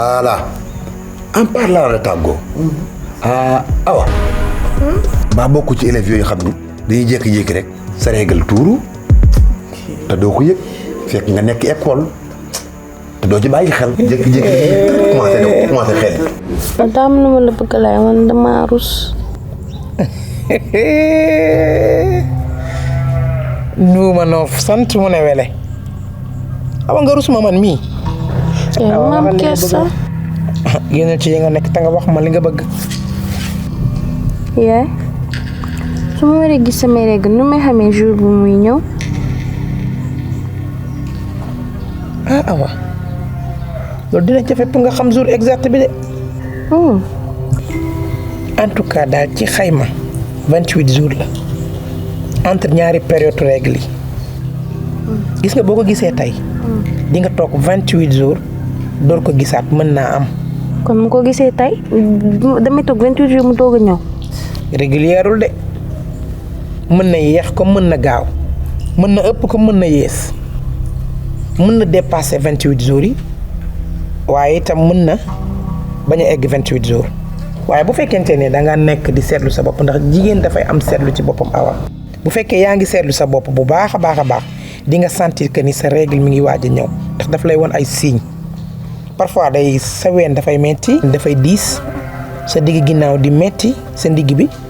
voilà en parlant de tàggoo. Awa. baa bokk ci élèves yooyu xam ni dañuy jékki-jékki rek sa régal tuuru te doo ko yëg fekk nga nekk école te doo ci bàyyi xel. jékki-jékki commencé xel. man daa am lu ma la bëgg a laaj man damaa rus. nuuma noof sant mu ne wele awa nga rus ma man mii. yow maam kersa. génnal ci yi nga nekk te nga wax ma li nga bëgg. yaay su ma waree gis samay règle nu may xamee jour bu muy ñëw. awa loolu dina jafe pour nga xam jour exact bi de. en tout cas daal ci xayma 28 jours la entre ñaari période règle yi gis nga boo ko gisee tey di nga toog 28 jours door ko gisaat mën naa am. kon mu ko gisee tey damay toog 28 jours mu doog a ñëw. régulièrul de mën na yéex comme mën na gaaw mën na ëpp comme mën na yées mën na dépasser 28 jours yi waaye itam mën na bañ a egg 28 jours waaye bu fekkente ne da nga nekk di seetlu sa bopp ndax jigéen dafay am seetlu ci boppam awa bu fekkee yaa ngi seetlu sa bopp bu baax a baax a baax di nga sentir que ni sa règle mi ngi waaj a ñëw ndax daf lay won ay signes parfois day sa ween dafay metti dafay diis sa digg ginnaaw di metti sa ndigg bi